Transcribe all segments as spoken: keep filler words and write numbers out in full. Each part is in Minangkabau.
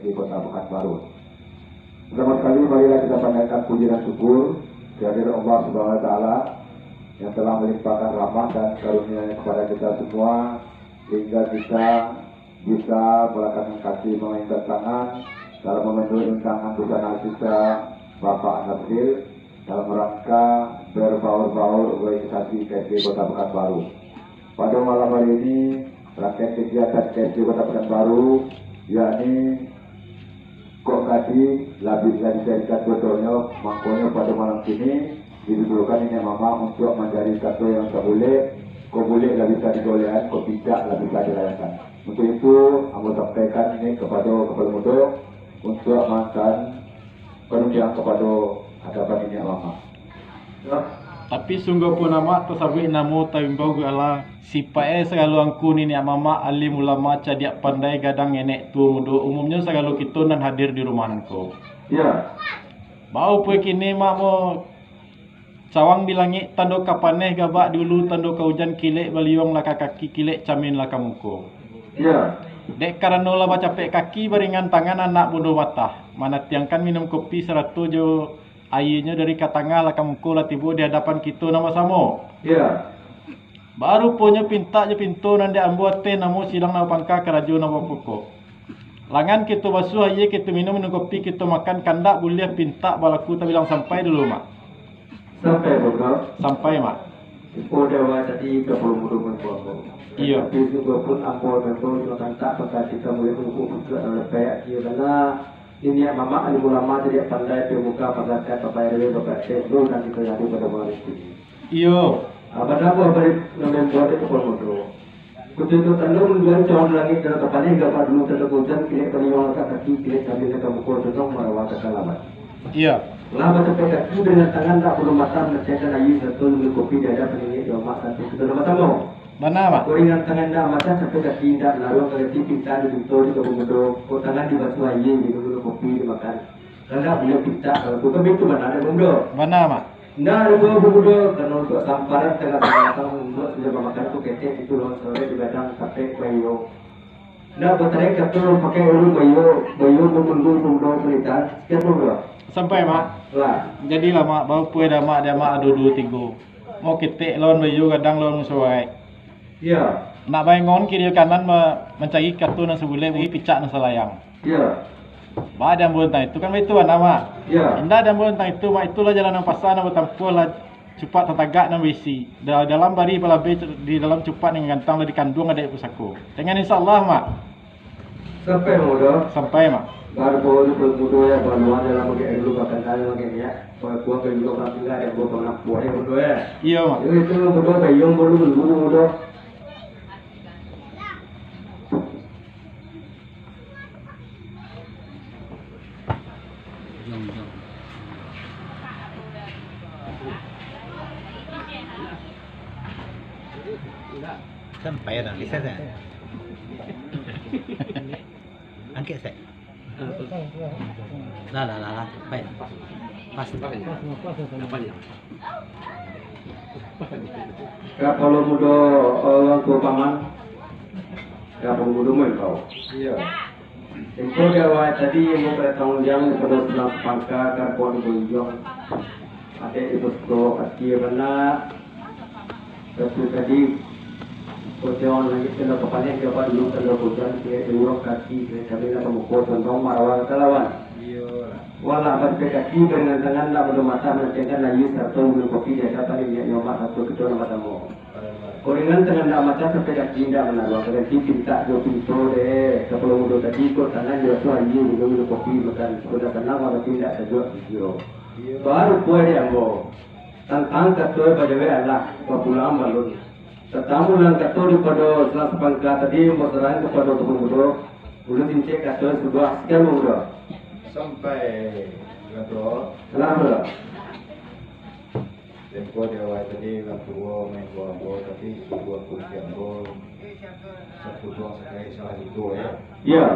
di Kota Pekanbaru. Pertama sekali, marilah kita panjatkan puji dan syukur kehadirat Allah Subhanahu wa Taala yang telah melimpahkan rahmat dan karunia-Nya kepada kita semua, sehingga kita bisa melangkahkan kaki, menginjak tangan dalam memenuhi undangan busana kita, Bapak Nasir, dalam rangka berbaur-baur organisasi K S B Kota Pekanbaru. Pada malam hari ini, rangkaian kegiatan K S B Kota Pekanbaru, yakni kok tadi lah bi-, lah dijadikan contohnyo, mangkonyo pada malam kini didudukan niniak mamak untuak manjadi kato yang sabulek, kok bulek lah bisa digolekan, kok picak lah bisa dilayangkan. Untuk itu, ambo sampaikan ini kapado Kapalo Mudo untuak maantaan panunjuakan kapado hadapan niniak mamak. Tapi sungguah pun amak tasabuik namo, taimbau gala, sipaik e sagalo angku niniak mamak, alim ulama, cadiak pandai, gadang ngenek tuo mudo, umumnyo sagalo kito nan hadir di rumah nangko. Iyo. Baa pulo kini mak mo, cawang di langik tando ka paneh, gabak di ulu tando ka ujan, kilek baliuang lah ka kaki, kilek camin lah ka muko. Iyo. Dek karano lah bacapek kaki, baringan tangan anak bundo matah, manatiangkan minum kopi sarato jo aianyo dari ka tangah lah ka muko lah tibo di adapan kito nan basamo. Iyo. Baruponyo pintak jo pinto nan di ambo ateh namo sidang nan bapangka karajo nan bapokok. Langan kito basuah aia, kito minum, minum kopi, kito makan, kandak buliah pintak balaku tabilang sampai dulu, Mak. Sampai, Bro. Sampai, Mak. Iko di awal tadi ka Pulau Mudo Mengkuang, Bro. Iyo. Tapi sungguah pun ambo memang cuma kantak pakati ka mulai mangukuk pucuak nan lepek, iyo, karena niniak mamak alim ulama cadiak pandai, pemuka masyarakat, Bapak R W, Bapak R T, Bro, dan kito yang hadir pada malam ini. Iyo. Ah, bana buah bari nan membuek di Kapalo Mudo. Kutiko tando manunjuakan cawang langik tando ka paneh, gabak di ulu tando ka ujan, kilek baliuang lah ka kaki, kilek camin lah ka muko, condong marawa ka kalaban. Iyo. Lah bacapek kaki, baringan tangan, ndak bundo matah, manatiangkan aia sarato minum kopi di adapan niniak mamak sarato kito nan basamo. Bana, Mak. Kok ringan tangan ndak macah, capek kaki ndak manaruang, ganti pintak di pinto di Kapalo Mudo, kok tangan dibasuah aia, minum, minum kopi, dimakan. Kandak buliah pintak, kalau bukan itu bana dek Mudo. Bana, Mak. Ndak ado buah budo, karano untuak samparan tangah sabatang, untuak sudah mamakan tu ketek itu lawan sorek digadang sampai bayo. Ndak batarik kato pakai ulu bayo, bayo bamundu mudo pelita, sekian Mudo. Sampai, Mak. Lah. Jadilah, Mak, baa pulo dah, Mak, di amak ado duo tigo. Mau ketek lawan bayo, gadang lawan sorek. Iyo. Nak baengon kiri kanan ma-, mancari kato nan sabulek, bagi picak nan salayang. Iyo. Baa di ambo tantang itu, kan baitu bana, Mak. Iyo. Indak di ambo tantang itu, Mak, itulah jalan nan pasa nan batampuah, lah cupak tatagak nan baisi. Da-, dalam barih balabeh, di dalam cupak nan gantang, lah dikanduang adaik pusako. Dengan insya Allah, Mak. Sampai, Mudo. Sampai, Mak. Baru bawa dulu Mudo ya, baluan dalam bagian dulu, bakandal bagian ya. Baru buang ke dulu, orang tinggal yang bawa pengampuan ya, Mudo ya. Iyo, Mak. Iyo, itu Mudo, bayung baru dulu, Mudo. Sampai dah, bisa tak? Angkek sek. Lah, lah, lah, lah. Baik. Pas. Kapalo Mudo, urang tua paman. Kapalo Mudo main kau. Iyo. Engkau di awal tadi, engkau pada tanggung jawab kepada tulang sapangka, karpon gunjong. Adaik di posko, ati bana. Tapi tadi, kocok lagi kena kepanen, dapat dulu tanda hujan, kira dua kaki, kira kami nak pemukul tentang marawa kalawan. Iyolah. Walah, sampai kaki, baringan tangan, nak bundo matah, manatiangkan aia, sarato minum kopi, di adapan niniak mamak, sarato kito nan basamo. Kok ringan tangan ndak macah, sampai kaki ndak manaruang, ganti pintak jo pinto deh. Kapalo Mudo tadi, kok tangan jo tu aia, minum, minum kopi, makan, sudah tanang, walau tidak sajuak, iyo. Iyo. Baru puas di ambo. Tantang kato bajawek alah, bapulang balun. Tatamu nan kato daripado salah sapangka tadi, ambo sarahan kapado Kapalo Mudo, ulun cincek kato sudah, sakian Mudo. Sampai, Mudo. Salam, Mudo. Tempo di awal tadi, urang tuo main bola ambo, tapi sudah kunci ambo, saputuang sakali salah itu, ya. Iya.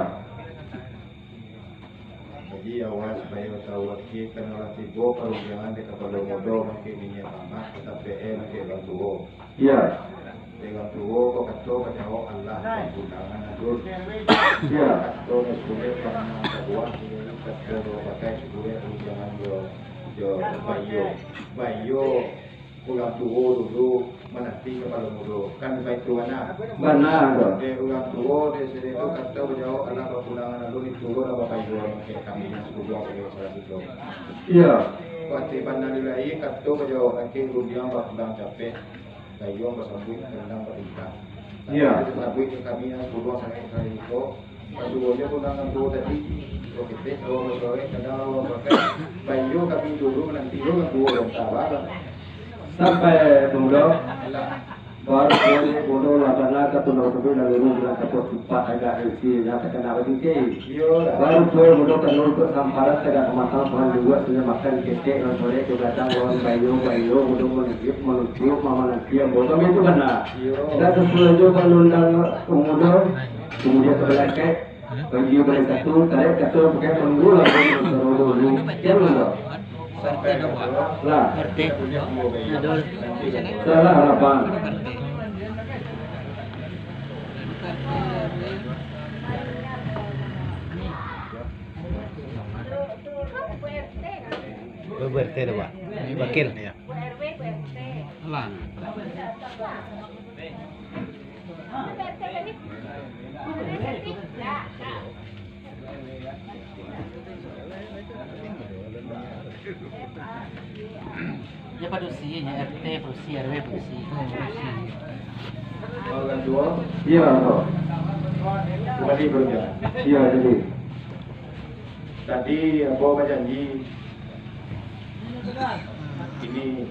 Jadi, awak supayo tahu lagi, karano lah tibo parundiangan di Kapalo Mudo, mangkek niniak mamak, tapi eh, mangkek urang tuo. Iya. Dek urang tuo, kok kato kacawok alah, undangan atur. Iya. Kato nan sulit, karano Kalau pakai sikuek, jangan jo, jo bayo. Bayo urang tuo dulu mananti kapalo mudo. Kan baitu bana. Bana tu. Dek urang tuo, dek sini tu kato bajawab, alah bapulangan alun itu lah bapayo, kek kami nan sabuah kami salah siko. Iyo. Kok ati bana di lai, kato bajawab, ati rundiang bapulang capek. Gayuang basambuik, gendang batintang. Iyo. Tapi, basambuik jo kami nan sabuah sakik sakik ko, pasuruahnyo pun nan tuo tadi, kalau ketek, kalau basorek, kadang lawan bakai, bayo kami dulu, nanti lo nan tuo lontar, bah. Sampai, Bunda. Alah. Baru boleh, Bunda, lah bana ka tunda sampai lalu bilang kapok empat agak isi, yang takana batingkai. Iyo lah. Baru pun mudo tanun tu samparan, tagak kamatang, pangan luak, sudah makan ketek, nan solek, tu gadang, lawan bayo, bayo, mudo manunjuk, manunjuk, mama nanti, ambo kami tu bana. Iyo. Dan sasuai jo panundang mudo, kemudian ke belakang, bagi balik satu, tarik kato, pakai tunggu lah, mudo, mudo. Kian mudo. Lah. Salah lah, Bang. Bu R T tu, Pak. Wakil. Iya. Lah. Ya, padusi, ya, R T padusi, R W padusi. Urang tuo? Iyo, Bang. Kumbali, Bang, ya. Iyo, jadi. Tadi ambo bajanji, kini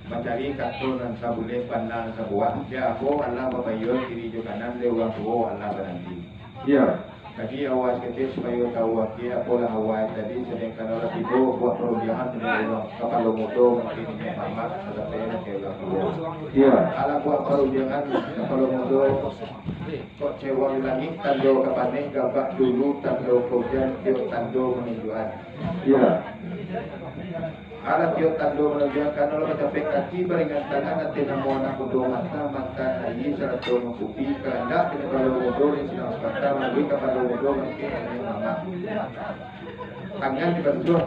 mancari kato nan sabulek, bana nan sabuah. Dek ambo alah bapayo kiri jo kanan, dek urang tuo alah bananti. Iyo. Jadi, awal saketek supayo tahu, apo lah awal tadi, sadangkan lah tibo buek parundiangan dengan urang kapalo mudo, mungkin niniak mamak, sarato dengan urang tuo. Iyo. Alah buek parundiangan kapalo mudo, kok cewang di langik, tando ka paneh, gabak dulu, tando ka ujan, tiok tando manunjuakan. Iyo. Alah tiok tando manunjuakan, alah bacapek kaki, baringan tangan, ateh namo anak mudo mata, mata aia sarato mangkupi, kahandak di kapalo mudo, di silang sapata, malalui kapalo mudo, mangkek niniak mamak. Tangan dibantuak,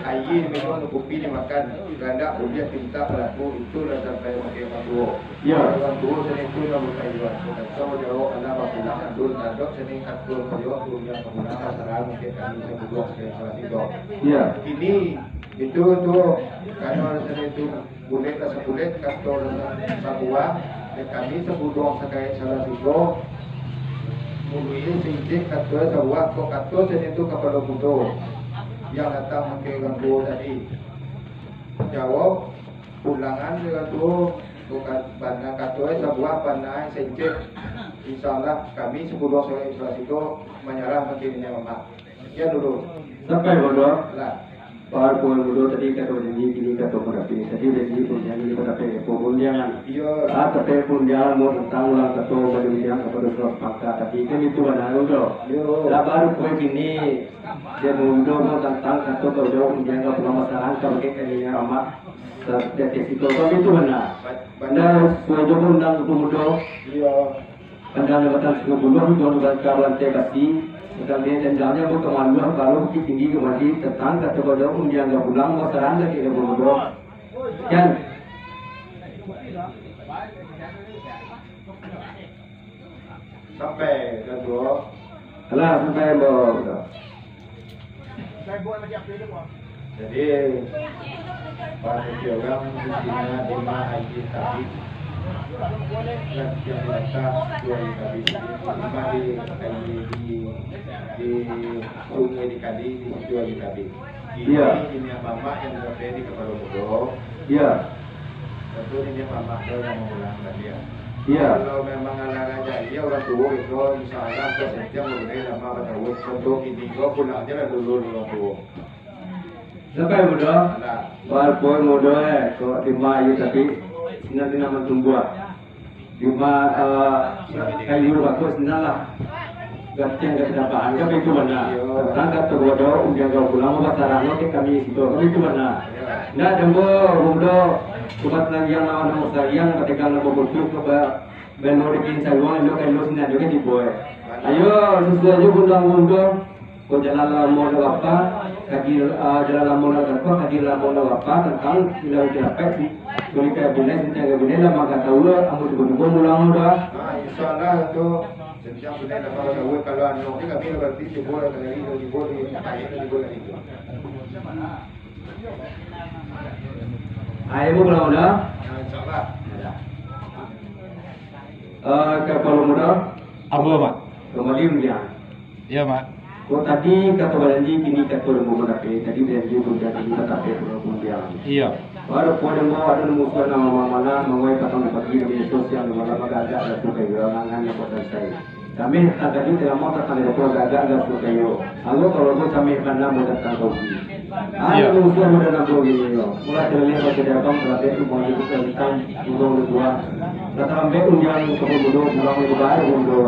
aia diminum, mangkupi dimakan, kahandak buliah pintak balaku, itulah sampai mangkek urang tuo. Iyo. Urang tuo sini tu nan bapayuan, kato jawab anak bapulang, alun tadok sini kato jawab, urang bapulang, pasaran mangkek kami sabuah salah siko. Iyo. Kini, itu tu, karano rasonyo itu bulek lah sabulek, kato lah sabuah, dek kami sabuduang sakali salah siko, muluik saincik kato sabuah, kok kato sini tu kapalo mudo, yang datang mangkek urang tuo tadi. Jawab, pulangan jo urang tuo, bukan bana kato sabuah, bana saincik. Insya Allah, kami sabuduang sakali salah siko manyarah mangkek niniak mamak. Sakian dulu. Sampai, Bang, doh. Lah. Baru pun dulu tadi kato janji, kini kato madapi. Tadi udah janji pun janji, tapi pun undiangan. Iyo. Ah, tapi pun undiangan mau tentang ulang kato bagi undiangan kapado surat sepakat. Tapi kan itu bana tu. Iyo. Lah baru pun kini dia mudo mau tentang kato kau jawab undiangan kapado masalah, kau pakai kalinya amat. Setiap itu, tapi itu bana. Ba-, bana. Nah, sudah jawab undang itu mudo. Iyo. Pandang jabatan Sungai Buloh, Tuan Bangka Rantai Basi, tantang dia dendamnya berkemaluan, baru Bukit Tinggi kembali, tentang kato bajawab undian pulang, masaran lagi ada bodoh. Kan? Sampai, Dato'. Alah, sampai, Dato'. Jadi, pado urang di siko limo aia tabik, nan diatas duo aia tabik, limo di aia di, di sungai di kali, di situ aia tabik. Iyo. Kini niniak mamak nan sampai di kapalo mudo. Iyo. Tantu niniak mamak tu nan mamulang baliak. Iyo. Kalau memang alah rajaki urang tuo itu, insya Allah, sajanjang bagunai lamo batahun. Contoh kini ko, pulang se lah dulu urang tuo. Sampai mudo, alah. Walaupun mudo, eh, kok limo aia tabik, sinan-sinan mantumbuah. Limo, eh, kayu bagus, sinan lah. Gatiang ka dapaan, kan itu bana. Iyo. Tantang kato bodoh, undian kau pulang, mabasaran lo ke kami siko, kan itu bana. Iyo. Ndak, jambo, mudo, sobat lagi yang lawan, lawan sayang, bategang, lawan butuh, coba. Beno bikin saluang, elok, elok, sinan elok, kan dibuek. Ayo, sasuai jo undang-undang. Ko jalan lamo nan bapa, kaji, ah, jalan lamo nan bapa, kaji lamo nan bapa, tantang ilau jalapek, di, kulikai bulek, sintang bulek, lah mangka tahu lo, ambo cubo-cubo mulang lo dah. Ah, insya Allah tu, sintang bulek dapat tahu, kalau anu, ni kami lah berarti cubo lah kali, cubo di, cubo lah itu. Ah, ibu pulang dah? Ah, insya Allah. Ya dah. Eh, Kapalo Mudo? Apo, Mak? Kambali, Undiang. Iyo, Mak. Ko tadi kato bajanji, kini kato nan bamudah, eh, tadi bajanji Undiang, kini tatapek Undiang. Iyo. Baru ko demo ado nan musuah nan mamanah, mangoi patang pagi, demi sosial, malam agak-agak, dan suka jual, angan yang buat selesai. Kami datang tadi, tengah mau datang dari Pulau Gagak, agak suka yo. Halo, kalau ko kami pandang, mau datang kau. Iyo. Anu, musuah muda nampak gini yo. Mulai terlihat pada abang, terlihat tu, mau ikut tentang, turun di gua. Datang ambil Undiang, ke Mudo, pulang di gua, Mudo.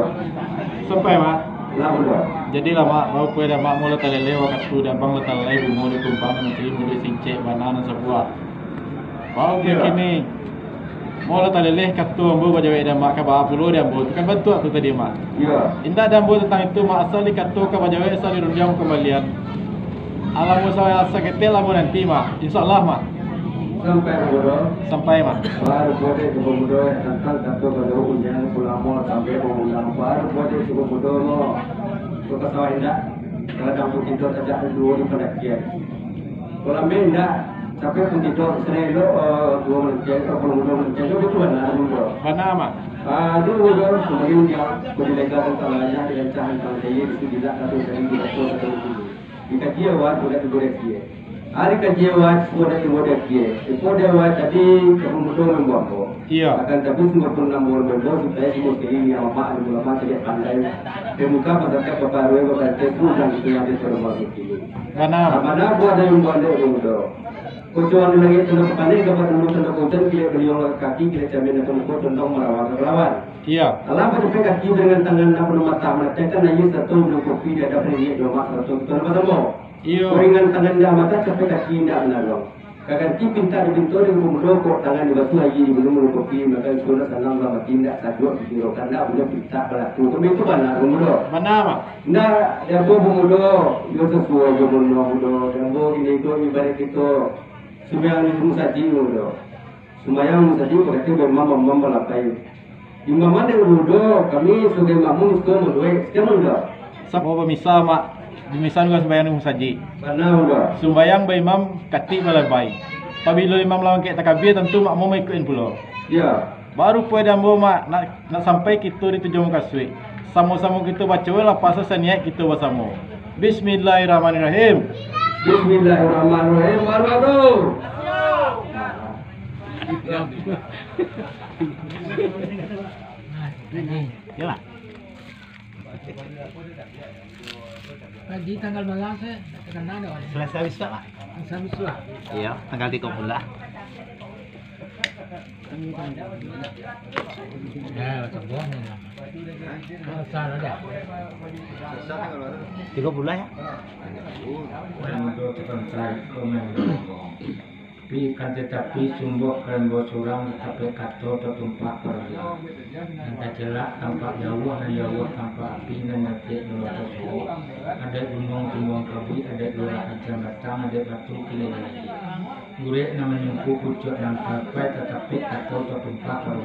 Sampai, Mak. Lah, Mudo. Jadi lah, Mak, baru pun dah, Mak, mulai taleleh wakatu dah, abang lah taleleh, bungo di kumbang, nanti mulai sincek, bana, nan sabuah. Baru pun kini, mulai taleleh, kato ambo bajawek dah, Mak, ka baa pulo di ambo tu kan bantuak tu tadi, Mak. Iyo. Indak di ambo tantang itu, Mak, asal di kato ka bajawek, asal di rundiang kambalian. Alah, musawarah saketek lah, Mak, nanti, Mak. Insya Allah, Mak. Sampai, Mudo. Sampai, Mak. Baru buat itu, Mudo, tantang kato bajawek undiang, ulamo sampai mangundang. Baru buat itu, Mudo, lo. Kota sawah indak. Kadang pun tidur tajak duo di pandakian. Kalau ambil indak, sampai pun tidur, sering lo, eh, duo mancang, eh, kalau duo mancang, tu betul bana, Mudo. Bana, Mak. Ah, tu, Mudo, kemudian dia, kau dilegakan tanahnya, dilencahkan tanah dia, itu tidak satu dari dua ratus satu. Dikaji awak, budak tu budak dia. Ari kaji awak, budak tu budak dia. Ipo dia awak tadi, kamu mudo membuat ko. Iya. Akan tapi, semua pun enam bulan membuat, supaya semua sekali ni, amak, anak ulama, cari pandai. Pemuka masyarakat, bapak, bapak, bapak, itu, dan itu yang diperlukan itu. Bana. Bana buat dari membuat dia, Mudo. Kucuang di langit tanda petani, dapat dulu tanda hujan, kilek beliau kaki, kilek camin atau muka, tentang merawa ke lawan. Iya. Alah, pacapek kaki dengan tangan, nak penuh mata, meneteskan air satu minum kopi, dia ada perindik dua mak satu, kita dapat tambah. Iya. Ringan tangan dah mata, capek kaki indak menolong. Kaganti pinta dipinto di pemudo, kok tangan dibasuh air di minum kopi, maka itu lah sanang lah mati, indak sajuak di kiro, karena punya pinta balaku. Kami itu bana, pemudo. Bana, Mak. Indak, dia pun pemudo, dia sesuai je pemudo, dia pun gini tu ibarat kita. Sumbayang di musajik tu, Mudo. Sumbayang musajik, bakatu imam, imam balapai. Imam ado, Mudo, kami sabagai makmum suko maduek, sekian, Mudo. Samo bamisa, Mak. Bamisa juga sumbayang di musajik. Bana, Mudo. Sumbayang baimam, katik balapai. Pabilo imam lah mangkek takabia, tantu makmum ikutin pulo. Iya. Baru puai di ambo, Mak, nak, nak sampai kito di tujuah mukasuik. Samo-samo kito baco lah, pasal saniat kito basamo. Bismillahirrahmanirrahim. Bismillahirrahmanirrahim. Allahu Akbar. Yalah. Kaji tanggal bara, Mak? Selasa bisuak, Mak. Selasa bisuak. Iyo, tanggal tigo puluah. Yo, macam buah ni lah. Besar ada. Tigo puluah, yo? Tapi kan tatapi sumbuah kalambo surang, tapi kato tatumpak parlu. Nan tacelak tampak jauah, nan jauah tampak api, nan nyatek dulu atas suo. Adaik gunuang tumbuang kabuik, adaik lurah ancam batang, adaik batu kilek lagi. Gurek nan manyungku pucuak nan papai, tatapik kato tatumpak parlu.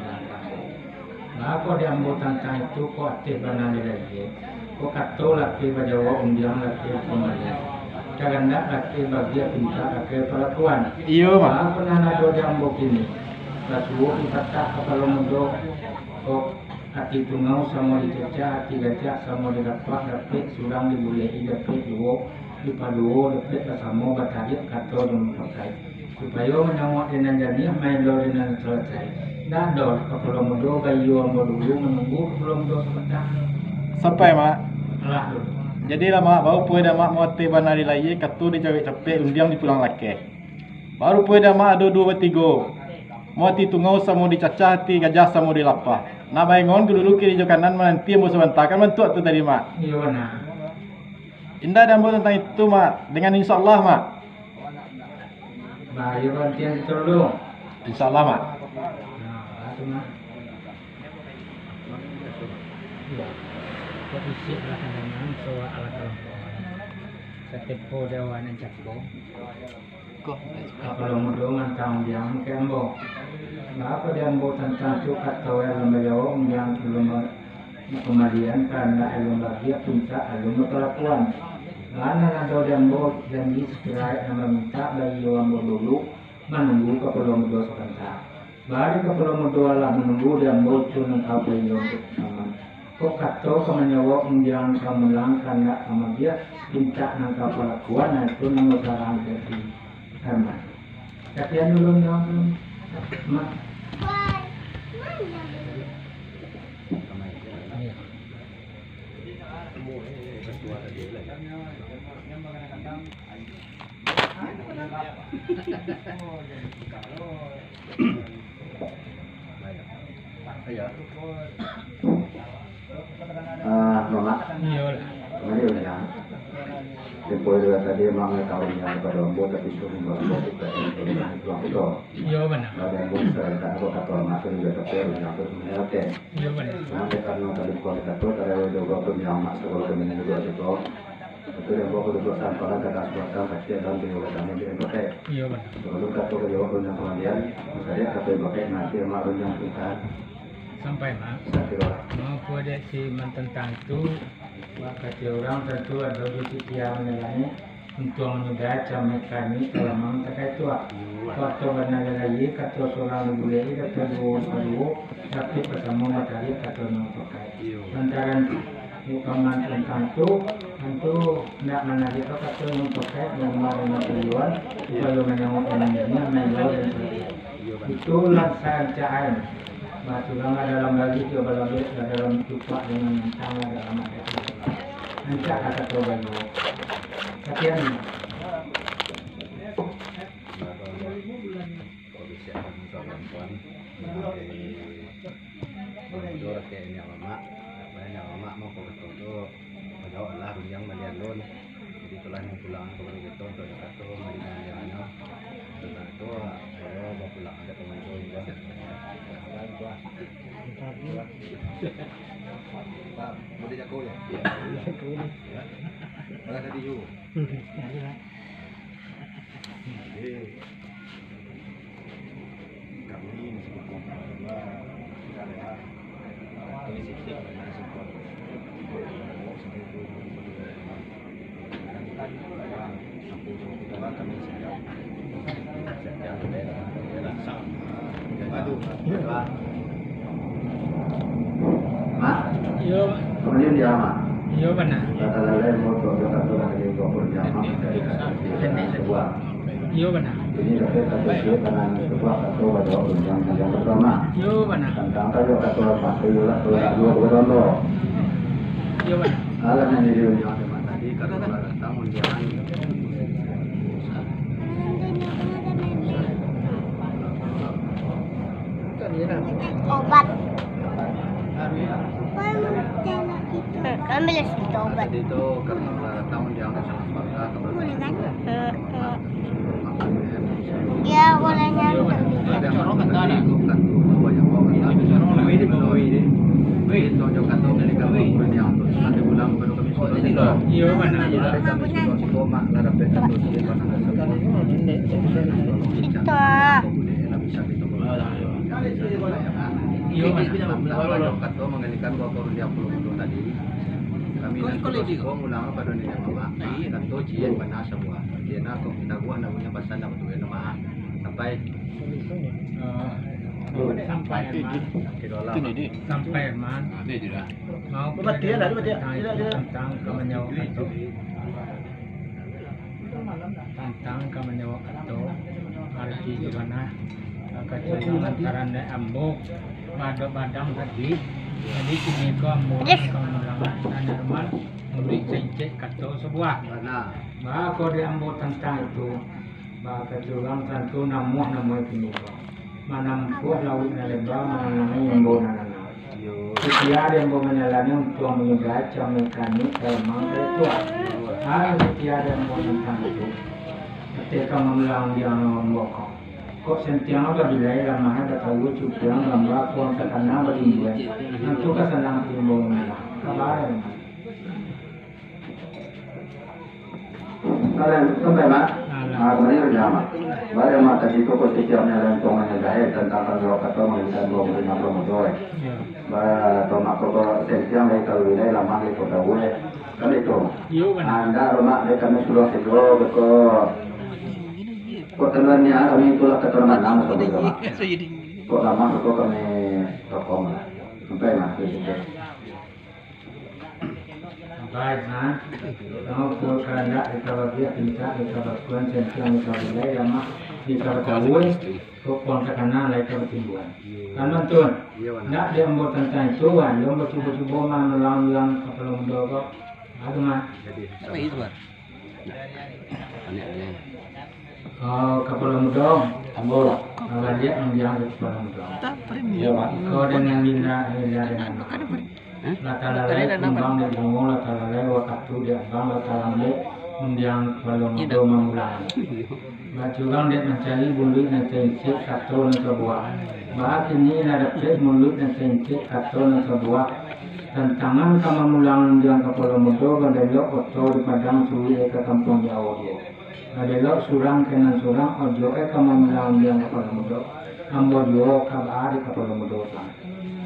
Baa kok di ambo tantang itu, kok ateh bana di lagi. Kok kato lapeh bajawab, undiang lapeh pambalian. Karandak lapeh bagia, pintak lapeh palakuan. Iyo, Mak. Baa kok nan ado di ambo kini. Basuo dipatah kapalo mudo. Kok ati tungau samo dicacah, ati gajah samo dilapak, dapek surang dibuleki, dapek duo dipaduo, dapek basamo batariak kato jo mampakai. Supayo manyauak di nan janiah, maelo di nan salasai. Ndak doh kapalo mudo, bayo ambo dulu manunggu kapalo mudo sabanta. Sampai, Mak. Alah, dulu. Jadilah, Mak, baru puai dah, Mak, muateh bana di layie, kato dicawek capek, undiang dipulang lakeh. Baru puai dah, Mak, ado duo batigo. Muati tungau samo dicacah, ati gajah samo dilapah. Nak baengon dulu kiri jo kanan, mananti ambo sabanta, kan bantuak tu tadi, Mak. Iyo, bana. Indak di ambo tantang itu, Mak. Dengan insya Allah, Mak. Bahayo bantian kito dulu. Insya Allah, Mak. Nah, tu, Mak. Iyo. Kok isik lah kandangan, soal alat kalampuan. Katepo dawa nan cako. Kapalo mudo mantang undiang ka ambo. Baa kok di ambo tantang tu kato alun bajawab undiang alun ba-, kamarian kandak alun bagiak pintak alun bapalakuan. Baa nan ado di ambo janji sakiro nan mamintak baiyo ambo dulu manunggu kapalo mudo sabanta. Bari kapalo mudo alah manunggu di ambo tu nan ka baiyo untuak paman. Kok kato ka manjawab undiang ka mulang kandak ka magiak, pintak nan ka palakuan, nah itu nan usarang ka si Herman. Kakian dulu nyo, Mak. Ah, Mamak. Iyo lah. Kamari urang. Tempo dua tadi Mamak mangatahuan yang pado ambo, tapi itu ambo bukan itu. Iyo, bana. Badan ambo sarantak ambo kato Mamak tu juga, tapi urang tu sebenarnya oke. Iyo, bana. Nah, karena tadi kuali kato, tadi juga pun yang Mamak segala kemana juga situ. Itu yang bawa kedua sampah dan kata suatu kecil dan dia kata dia pakai. Iyo, bana. Sebelum kato ka jawab dengan pengandian, misalnya kato yang pakai nanti Mamak runjang cerita. Sampai, Mak. Sakiro. Mau ku dek si mantantang tu, wak kato urang tantu ado di pikia manjalani, untuang mudo cam mekanik, talamang takai tuak. Iyo. Kato bana lalai, kato surang dibulek, kato duo kaduo, tapi pasamo matari kato nan pakai. Iyo. Lantaran tu, Di paman tantang tu, tantu ndak manariko kato nan pakai, nan marana tujuan, supayo manyawab nan inyo, manyawab dan sabagainya. Itu lah sarancak-an. Batulang lah dalam balih, jo balabek lah dalam cupak, dengan mantang lah dalam adat. Rancak lah kato baiyo. Sakian. Kalau bisiak kamu ka parampuan, nah, eh, mundur ka inyo mamak, inyo mamak mangko kato tu, bajawab lah rundiang malian lun. Jadi, itulah nan pulang ka guru kito untuak kato malian-maliannyo. Sudah tu, ayo bapulang ka pamandu juo. Pak, mau dijangkau ya? Iya. Ya. Malah tadi juo. Jadi, kami masih berkumpul juga, kita lewat, atau isi tik, karena sempat, sampai itu, sampai itu, kami siap. Siap, siap, siap. Aduh. Mak? Iyo. Kamu ni dia, Mak? Iyo, bana. Kata lalai motor, dia kata lalai motor, dia, Mak. Iyo, bana. Ini kata, kata dia, karena sebuah kata wajah yang, yang pertama. Iyo, bana. Tantang kayo kata Mak, iyo lah, kalau nak dua, dua, dua. Iyo, bana. Alah, ini dia, Mak. Tadi, kalau datang, undian. Obat. Kami lah cerita obat. Tadi tu, karena datang, undian, boleh kan? Heeh. Ya, boleh nyanyi. Iyo, bana. Itu. Iyo, bana. Kami nanti ulang pada nenek mamak. Kato ciek bana sabuah. Dia nak kok kita buah nak punya pasal nak betul nama. Sampai. Eh, sampai, Man. Sampai, Man. Mau tantang, tantang ka manjawab kato. Tantang ka manjawab kato, arati di bana, kato lantaran dek ambo, badok badang tadi. Jadi, kini ko ambo ka mangulang nan normal, mulik saincek kato sabuah. Baa kok dek ambo tantang itu. Bakato urang tantu namuah namuah kini ko. Manampuah lauik nan leba, mananangi ambo nan anam. Iyo. Setia di ambo manjalani untuang manyudahi cam mekanik, dalam mangkai tuah. Hal setia di ambo nan tantu. Ketika mamulang di ambo ko. Kok sentiang babilai lamah, ada tahu cupiang gambar kuang takana balimbuan. Tantu ka sanang timbul malah. Kabar. Sampai, Mak? Alah. Ah, kembali ke Mak. Bari Mak tadi tu kok sitiapnya lempong hanya jahit tentang tanggung jawab kato mangalikan dua puluh lima puluh mudo, eh. Iyo. Ba, to Mak kok, kok sentiang dari Kalui, dari Lamah, dari Kota Bue. Kan itu. Iyo, kan. Ah, ndak, Mak, dari kami sudah sego, beko. Kok telan ni, ah, kami itulah keterangan nama sama juga, Mak. Kok Lamah, kok kami tokong lah. Sampai, Mak, sampai. Baik, nah. Namo pun kandak di kabagiak, pintak di kabakuan, sentiang di kabilai, lamah di kabatahuan, rukun takana lai kabatimbuan. Kan mantun, ndak di ambo tantang itu, wan, ambo cubo-cubo manulang-ulang kapalo mudo ko. Aduh, mah. Jadi, Apa itu, Bang? Nah, anak dia. Oh, kapalo mudo. Ambo lah. Baliak mandiang kapalo mudo. Iyo, Mak. Kau dengan Linda, Linda dengan Mak. Hah? Lah talalai kumbang dek bungo, lah talalai wakatu dek abang, lah talambek mandiang kapalo mudo mamulang. Bacurang dek mancari buluik nan saincik, kato nan sabuah. Baa kini lah dapek muluik nan saincik, kato nan sabuah. Tantangan ka mamulang mandiang kapalo mudo, badelok oto di Padang, suruik ka kampuang jauah juo. Badelok surang ka nan surang, ojok e ka mamulang mandiang kapalo mudo. Ambo juo ka baa di kapalo mudo, Bang.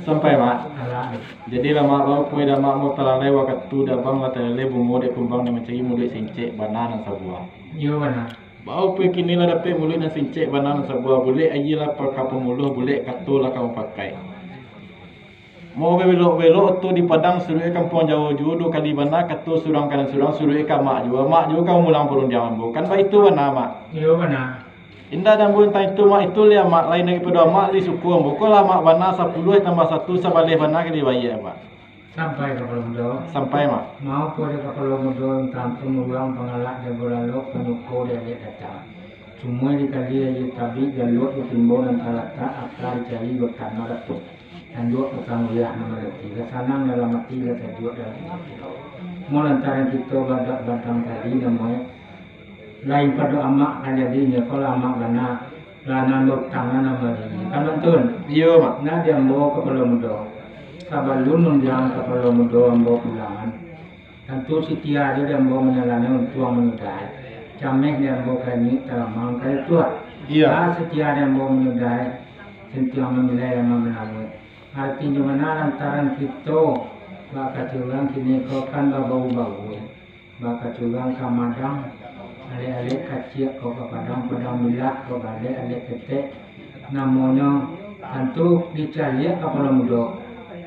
Sampai, Mak. Alah. Jadi lah, Mak, baa pue dah, Mak, ambo talalai wakatu dek abang, lah talalai bungo dek kumbang, dek mancari muluik saincik, bana nan sabuah. Iyo, bana. Baa pue kini lah dapek muluik nan saincik, bana nan sabuah, bulek aia lah pa-, ka pamuluah, bulek kato lah ka mampakai. Mau babelok-belok oto di Padang, suruik e kampuang jauah juo, duo kali bana, kato surang ka nan surang, suruik e ka Mak juo, Mak juo ka mamulang parundiangan ambo. Kan baitu bana, Mak? Iyo, bana. Indak di ambo tantang itu, Mak, itu liak, Mak, lain daripado Amak, lai suko ambo. Ko lah Amak bana, sapuluah tambah satu, sabaleh bana kali baiak, Mak. Sampai kapalo mudo. Sampai, Mak. Mau pun dek kapalo mudo, tantang tu muluang pangalak dek ambo lalok, panyuko dek alek datang. Sumua dikali aia tabik, galuak ditimbo nan talatak, aka dicari batano dapek. Tanjuak patang uyah nan mananti, lah sanang dalam ati, lah sajuak dalam ati. Mo lantaran kito badak badang tadi, namo e lain pado Amak ka jadinyo, ko lah Amak bana, lah nan bautang nan ambo diri. Kan mantun? Iyo, Mak. Nah, di ambo kapalo mudo. Sabalun mandiang kapalo mudo ambo pulangan, tantu setia jo di ambo manjalani untuang manyudahi. Cameh di ambo ka inik, talamang ka jatuah. Iyo. Ah, setia di ambo manyudahi, sentiang mamilai lamah mananguih. Artinyo bana, lantaran kito bakacurangan kini ko kan babau-bau, bakacurangan ka madang, alek-alek kaciak ko ka padang, padang bilah ko ka alek-alek ketek, namonyo tantu dicaliak kapalo mudo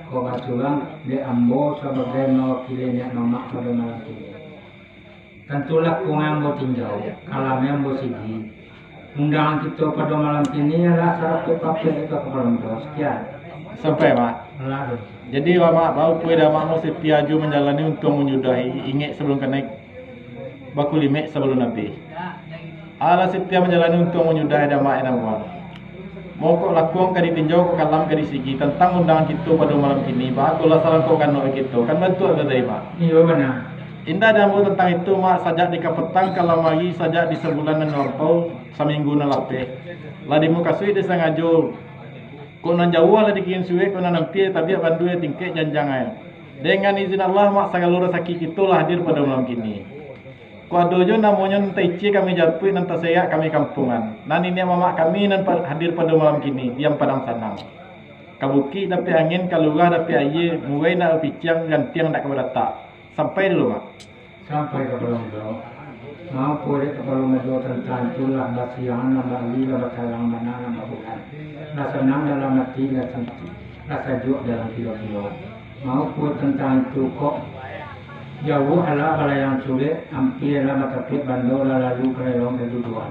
ko bakacurangan dek ambo sabagai mawakili niak mamak pado malam kini. Tantulah kuang ambo tinjau, kalam ambo sigi. Undangan kito pado malam kini alah saratuih papuik ka kapalo mudo. Sakian. Sampai, Mak. Alah, tu. Jadi, Mak, baa pue dah Amak mau setia jo manjalani untuang manyudahi, ingek sabalun kanai, bakulimek sabalun abih. Alah setia manjalani untuang manyudahi dah Amak, indak, Mak. Mokok lakuang ka ditinjau, kok kalam ka disigi, tantang undangan kito pado malam kini, baa ko lah salangkok kanok kito, kan bantuak ka tadi, Mak? Iyo, bana. Indak di ambo tantang itu, Mak, sajak di kapatang kalam ari, sajak di sabulan nan lampau, saminggu nan lapeh. Lah dimukasuik disangajo, kok nan jauah lah dikirim suek, kok nan ampia tabiak bandua tingkek janjang ai. Dengan izin Allah, Mak, sagalo rasaki kito lah hadir pado malam kini. Kok ado jo namonyo nan taicie kami japuik, nan taserak kami kampuangan. Nan niniak mamak kami nan pa-, hadir pado malam kini, diam padang sanang. Ka bukik dapek angin, ka lurah dapek aia, murai ndak bapiciang, rantiang ndak ka badatak. Sampai dulu, Mak. Sampai kapalo mudo. Mau pue dek kapalo mudo tantang tu lah basiang nan bali, lah batalang bana nan babulan. Lah sanang dalam ati, lah santi, lah sajuak dalam kilo-kilo. Mau pue tantang itu kok, jauah alah balayang surek, ampia lah batapiak bando, lah lalu ka lelong kaduduan.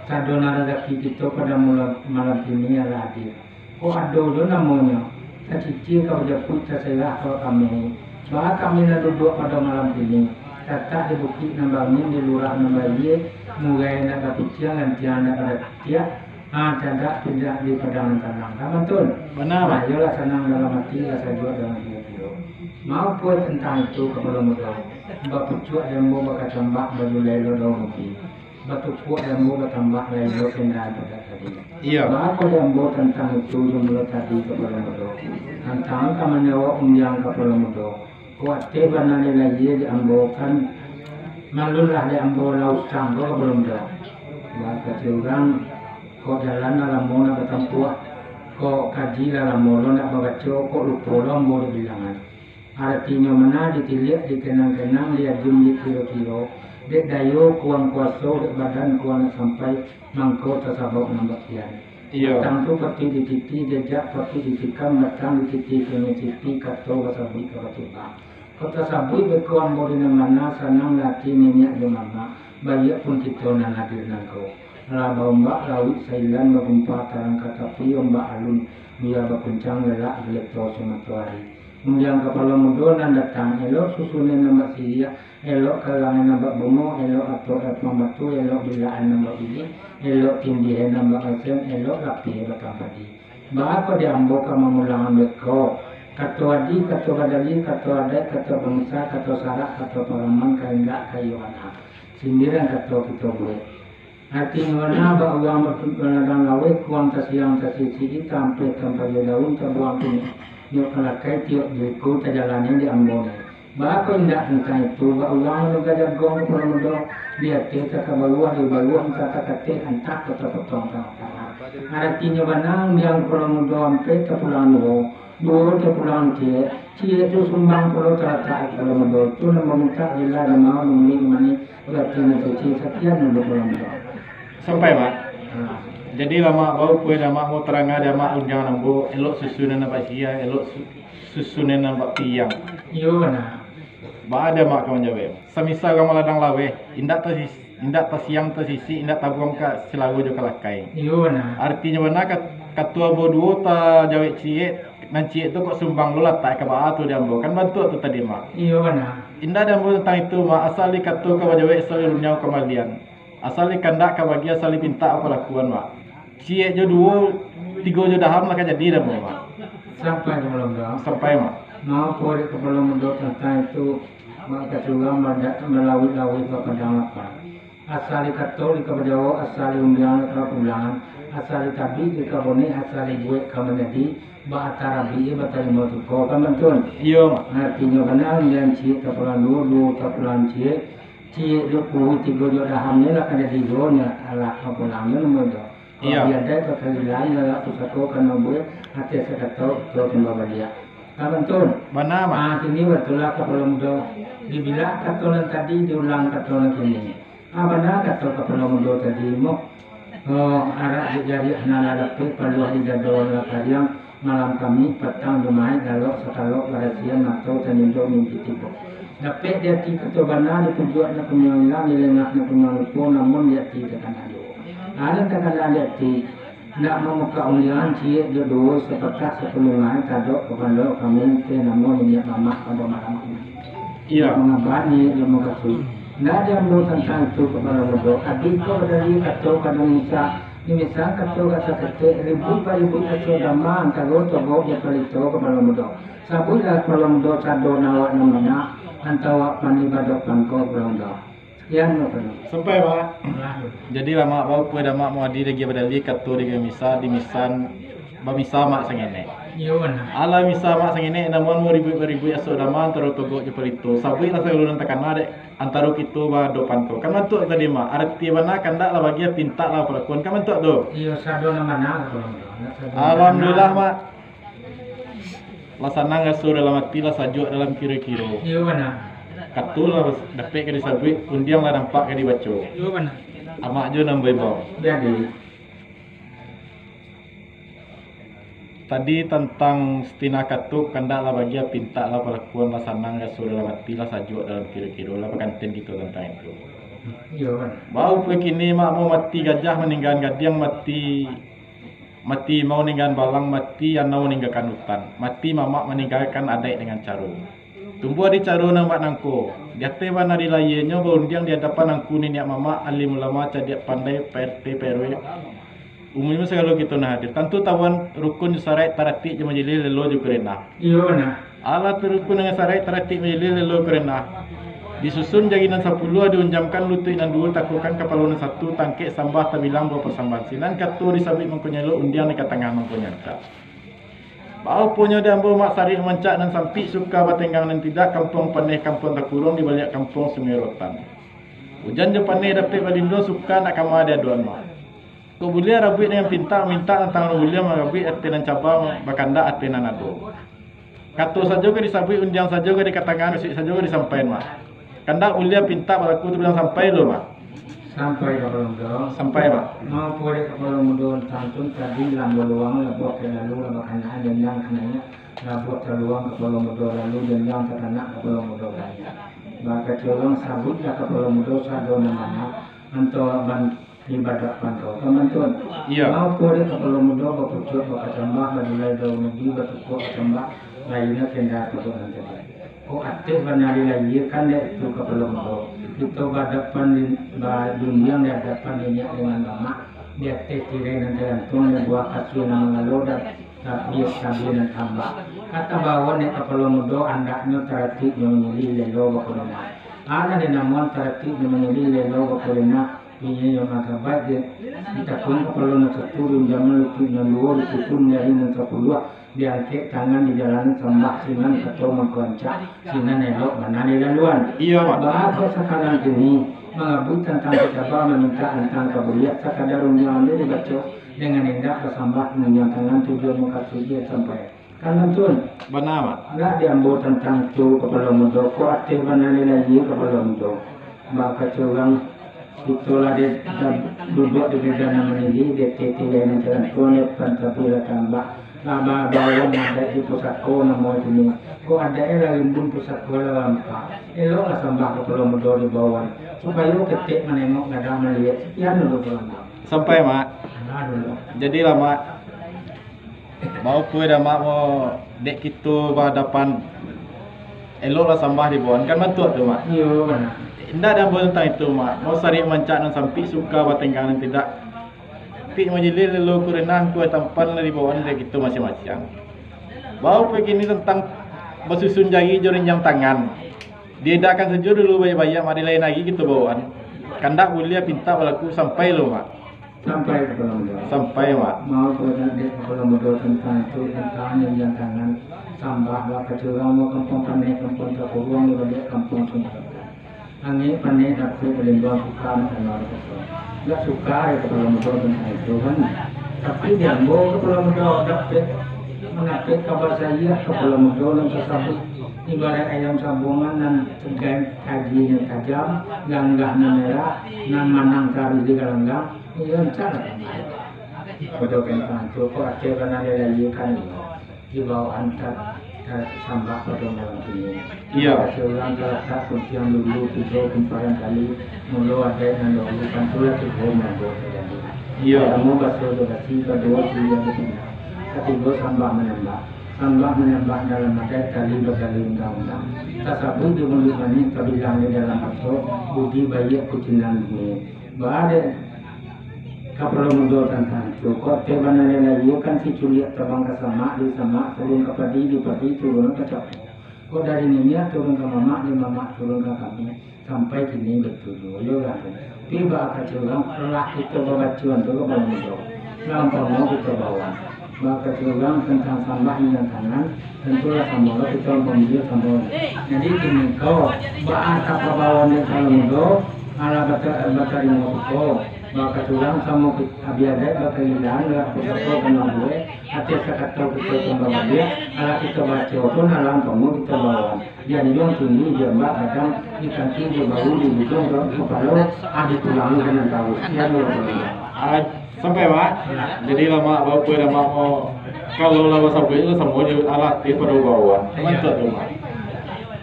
Sadonyo rasaki kito pado malam, malam kini alah hadir. Kok ado jo namonyo, tacicie ka bajapuik, taserak ka bakami. Baa kami nan duduak pado malam kini, tatak di bukik nan bangin, di lurah nan baie, murai ndak bapiciang, rantiang ndak badatiak, ha, tagak pindah di padang nan tanang. Kan mantun? Bana, Mak. Ha, iyolah sanang dalam ati, lah sajuak dalam kilo-kilo. Mau pue tantang itu kapalo mudo, bapucuak jambu, bakacambak, bajulai lo daun ubi. Batukuak di ambo batambah lai lo kendaraan padak tadi. Iyo. Baa ko di ambo tantang itu jo mulo tadi kapalo mudo. Tantang ka manjawab undiang kapalo mudo. Kuateh bana lai di ambo kan Maklumlah dek ambo lah usang ko ka Balondo. Baa kecek urang, kok jalan lah lamo nak batampuah, kok kaji lah lamo lo nak babaco, kok lupo lo ambo dek bilangan. Aratinyo mano ditiliak, dikenang-kenang, diagiah, dikiro-kiro, dek dayo kuang kuaso, dek badan kuang nak sampai, mangko tasabauk nan bakian. Iyo. Batang tu patuik dititi, jajak patuik ditikam, batang dititi kini titi, kato basabuik ka bacibak. Kok tasabuik beko ambo di nan mano, sanang ati niniak jo mamak, baiak pun kito nan hadir nangko. Lah baombak lauik sailan, bagumpa tarang ka tapi, ombak alun, bia bakuncang lelak galeto samatoari. Undiang kapalo mudo nan datang, elok susunan nan bak siriah, elok kalangan nan bak bungo, elok atok apuang batu, elok bilaan nan bak bini, elok tindihan nan bak asem, elok lapeh batang padi. Baa kok di ambo ka mamulangan beko, kato adi, kato badali, kato adaik, kato bangsa, kato sarak, kato palaman, kahandak, kayo bana. Sindiran kato kito buek. Aratinyo bana, bak urang baladang laweh, kuang tasiang tasisik, tampeh tampayo daun, tabuang kini, nyok kalakai, tiok diriku tajalani di ambo ni. Baa kok indak tantang itu, bak urang manuga jagong kapalo mudo, di ateh ka baruah, di baruah antah takateh, antah ka tapotong tangah-tangah. Aratinyo bana, undiang kapalo mudo ampek tapulang duo, duo tapulang ciek, ciek tu sumbang pulo talatak kapalo mudo, tu nan mamutak rila di mano nuni mani, berarti nan suci, sakian dulu kapalo mudo. Sampai, Mak. Ha. Jadi lah, Mak, baa pulo dah, Mak, mau taranga dah, Mak, undiang ambo, elok susunan nan bak siriah, elok su-, susunan nan bak piang. Iyo, bana. Baa dah, Mak, ka manjawek. Samisal urang maladang laweh, indak tasis-, indak tasiang tasisik, indak tabuang ka silaro jo kalakai. Iyo, bana. Aratinyo bana kat-, kato ambo duo tajawek ciek, nan ciek tu kok sumbang lo latak ka baa tu di ambo. Kan bantuak tu tadi, Mak. Iyo, bana. Indak di ambo tantang itu, Mak, asal di kato ka bajawek, asal di rundiang ka balian. Asal di kandak ka bagi, asal di pintak ka balakuan, Mak. Ciek jo duo, tigo jo daham lah ka jadi dah, Mak. Sampai kapalo mudo. Sampai, Mak. Mangko dek kapalo mudo tantang itu, Mak, kecek urang badak balawik-lawik ka padang lapang. Asal di kato di ka bajawek, asal di undiang ka pulangan, asal di tabik di ka bonek, asal di buek ka manjadi, bak ata rabik batarimo tuko, kan bantun? Iyo, Mak. Aratinyo bana, undiang ciek tapulang duo, duo tapulang ciek, ciek jo kuruih tigo jo daham ni lah ka jadi duo nyo, alah ka pulang nyo namo tu. Kalau Iyo. Di adaik bakali lain, alah pusako ka nabuih, ateh sakato, kito timbang baliak. Kan bantun? Bana, Mak. Ah, kini batulah kapalo mudo. Dibilang kato nan tadi, diulang kato nan kini. Ah, bana kato kapalo mudo tadi, Mak. Oh, arak di jariah nan lah dapek, paluah di dado nan lah kariang, malam Kamih, patang Jumaik, lalok sakalok, barasian mato, tanindo mimpi tibo. Dapek di ati kato bana, dipujuak nak punyo ilang, dilengah nak punyo lupo, namun di ati takana juo. Alah takana di ati, nak mamukak undiangan, ciek jo duo, sapatah sapuluah, tadok kapalo kami, teh namo niniak mamak pado malam kini. Iyo. Mangabani ilmu kasuik. Ndak diambo tantang itu kapalo mudo. Adi ko badali kato ka dimisa, dimisa kato ka saketek, ribuik baribuik aso dama antaro togok jo palito kapalo mudo. Sabuiklah kapalo mudo sado nan awak nan bana, antah awak pandai badok pangko kapalo mudo. Sakian, Mak. Sampai, Mak. Jadi lah, Mak, baa pulo dah, Mak, mau adi lagi badali kato di dimisa, dimisa, bamisa Mak sangenek. Iyo, bana. Alah misa Mak sangenek, namun baribuik-baribuik aso dama antaro togok jo palito. Sabuiklah sagalo nan takana dek antaro kito badopan ko. Kan bantuak tadi, Mak. Arati bana kandak lah bagi, pintak lah palakuan. Kan bantuak tu? Iyo, sado nan bana, Mak. Alhamdulillah, Mak. Lah sanang raso dalam ati, lah sajuak dalam kiro-kiro. Iyo, bana. Kato lah dapek ka disabuik, undiang lah nampak ka dibaco. Iyo, bana. Amak jo nan baimbau. Jadi. Tadi tantang satinah kato, kandak lah bagi, pintak lah palakuan, lah sanang raso dalam ati, lah sajuak dalam kiro-kiro, lah bakanten kito tantang itu. Iyo, kan? Baa pulo kini, Mak, mau mati gajah maninggaan gadiang, mati, mati imau ninggaan balang, mati anau ninggakan utan, mati mamak maninggakan adaik dengan caro. Tumbuah di caro nan bak nangko, di ateh bana di layianyo, baundiang di adapan angku niniak mamak, alim ulama, cadiak pandai, P R T, P R W, umumnyo sagalo kito nan hadir. Tantu tahuan rukun jo saraik, taratik jo majilih, lelo jo kurenah. Iyo, bana. Alah tu rukun dengan saraik, taratik, majilih, lelo, kurenah. Disusun jari nan sapuluah, diunjamkan lutuik nan duo, takuakan kapalo nan satu, tangkek sambah tabilang bao pasambahan. Sinan kato disabuik mangkonyo elok, undiang di ka tangah mangkonyo rancak. Baa pulo di ambo, Mak, sarik mamancak nan sampik, suka batenggang nan tidak, kampuang paneh, kampuang takurung, di baliak kampuang Sungai Rotan. Ujan jo paneh dapek balindua, suka nak kama di aduan, Mak. Kok buliah rabuik dengan pintak, mintak tantang urang buliah marabuik ateh nan caba, bakandak ateh nan ado. Kato sajo ka disabuik, undiang sajo ka dikatangakan, bisuak sajo ka disampaian, Mak. Kandak buliah pintak balaku tu bilang sampai lo, Mak. Sampai, Kapalo Mudo. Sampai, Mak. Mau pulik Kapalo Mudo tantun tadi, lambo luang, labuah ka lalu, labuah kanaan, dendang kanaiak, labuah taluang Kapalo Mudo lalu, dendang tatanak Kapalo Mudo kanaiak. Bakato urang sabuiklah Kapalo Mudo sado nan bana, anto ban-, ibadat pantau. Ka mantun. Iya. Mau pulik Kapalo Mudo bapucuak bakacambah, badulai daun ubi, batukuak kacambah, lainnya kenda tabuk nan tadi. Kok ateh bana dilayiakan dek itu Kapalo Mudo. Kito badapan di, badundiang di adapan niniak dengan mamak, di ateh tirai nan tagantuang, di buah kasua nan mangalo, dan tapi sabia nan tambak. Kata bawon dek Kapalo Mudo, andaknyo taratik nyo manyilih lelo bakulinah. Anak dinamoan taratik nyo manyilih lelo bakulinah. Inyo nan sabaik di, ditakuan kapalo nan satu, dinjaman lutuik nan duo, disusun jari nan sapuluah, diangkek tangan, dijalanan sambah, sinan kato mangko rancak, sinan elok bana dilaluan. Iyo, Mak. Baa kok sakarang kini, mangabuik tantang kacaba, mamintak tantang kabuliah, sakadar rundiang alun dibaco, dengan indak basambah, rundiang tangan, tujuan mukasuik sampai. Kan mantun. Bana, Mak. Nak di ambo tantang tu, Kapalo Mudo, kok ateh bana dilayia Kapalo Mudo. Bakato urang, kito lah di, da-, duduak di bidang nan maninggi, di ateh tirai nan tagantuang, di adapan sabia lah tambak. Lah ba-, bawon adaik di pusako namo kini. Kok adaik lah rimbun, pusako lah lampa. Eloklah sambah Kapalo Mudo di bawon, supayo ketek manengok, gadang maliek. Sakian dulu, Kapalo Mudo. Sampai, Mak. Nah, dulu. Jadilah, Mak. Mau pun dah, Mak, mau dek kito bahadapan, eloklah sambah di bawon, kan bantuak tu, Mak? Iyo, bana. Indak ado ambo tantang itu, Mak. Mau sarik mancak nan sampik, suka batenggang nan tidak. Pik majilih lelo kurinah, kue tampan lah di bawon dek kito masiang-masiang. Bau pik kini tantang basusun jari jo rinjang tangan. Diedakkan sajo dulu baiak-baiak, Mak, di lain ari kito bawaan. Kandak buliah pintak balaku, sampai lo, Mak. Sampai Kapalo Mudo. Sampai, Mak. Mau buliah dek Kapalo Mudo tantang tu, tantang rinjang tangan. Sambah bakato urang, mau kampuang paneh, kampuang takuruang, di baliak kampuang sumber. Angek paneh dapek balimbuang, suka nak kama di kosong. Indak suka dek Kapalo Mudo tantang itu, kan. Tapi di ambo Kapalo Mudo dapek, mandapek kaba saiak Kapalo Mudo nan tasabuik, ibarat ayam sabuangan nan tagai, tagihnyo tajam, ganggahnyo merah, nan manang taruih di galanggang, iyo rancak lah. Mudo tantang tu, kok ateh bana dilayiakan, iyo. Di bawaan ta-, tasambah pado malam kini. Iyo. Kasi urang talatak kuntiang dulu, tigo kumparan tali, mulo adaik nan dahulu, pantulah tigo manggo tajadi. Iyo. Partamo baso jo basi, kaduo siriah jo pinang, katigo sambah manambah. Sambah manambah dalam adaik, tali batali undang-undang. Tasabuik di muluik manih, tabilang di dalam aso, budi baiak kucindan bungih. Baa dek Kapalo Mudo tantang tu, kok ateh bana dilayiakan, si culiak tabang ka samak, di samak turun ka padi, di padi turun ka capek. Kok dari niniak turun ka mamak, di mamak turun ka kami, sampai kini batuju, iyo lah tu. Tapi baa kato urang, lah kito babacoan tu Kapalo Mudo, lah umpamo kito bawaan. Baa kato urang tantang sambah rinjang tangan, tantulah samo lo kito pambia samo. Jadi kini ko, baa kata bawaan dek Kapalo Mudo, alah bata-, batarimo suko. Baa kato urang samo kit-, abiadaik bakailaan lah pusako ka mabuek, ateh sakato kito pun babaliak, alah kito baco pun alah umpamo kito bawaan. Di anjuang tinggi, di ombak gadang, di kaki jo bahu, di ujuang kapalo, ah, di tulang nan tahu. Iyo, Kapalo Mudo. Ah, sampai, Mak. Jadi lah, Mak, baa pun lah, Mak, mau, kalau lah basabuik lah samo jo alatih pado bawaan. Mantap tu, Mak.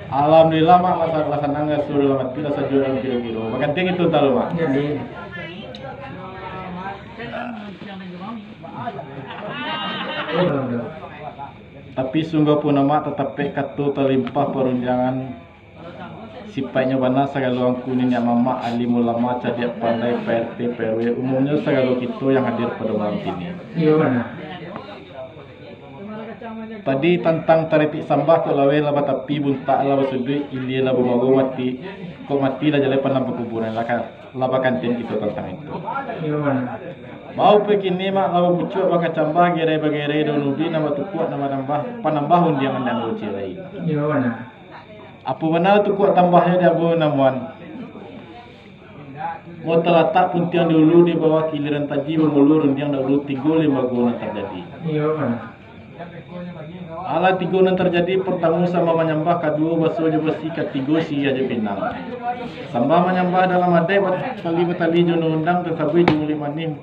Alhamdulillah, Mak, lah sa-, lah sanang, lah sudah lah mati, lah sajo dalam kiro-kiro. Bagantian itu talo, Mak. Jadi. Tapi sungguah pun, Mak, tatapek kato talimpah parundiangan. Sipaiknyo bana sagalo angku niniak mamak, alim ulama, cadiak pandai, Pak R T, Pak R W, umumnyo sagalo kito yang hadir pado malam kini. Iyo, bana. Tadi tantang taritik sambah, kok laweh lah batapi, buntak lah basuduik, ilia lah bamaro, mati, kok mati lah jaleh pandam pakuburan, lah ka-, lah bakantian kito tantang itu. Iyo, bana. Baa pun kini, Mak, lah bapucuak bakacambah, gerai-bagerai daun ubi, nan batukuak, nan manambah, panambah undiangan nan bacirai. Iyo, bana. Apo bana tukuak tambahnyo di ambo namuan? Mau talatak puntiang di ulu, di bawah kiliran taji, bamulu rundiang dahulu tigo limbago nan tarjadi. Iyo, bana. Alah tigo nan tarjadi, partamo sambah manyambah, kaduo baso jo basi, katigo siriah jo pinang. Sambah manyambah dalam adaik, batali-batali jo undang-undang, tasabuik jo muluik manih,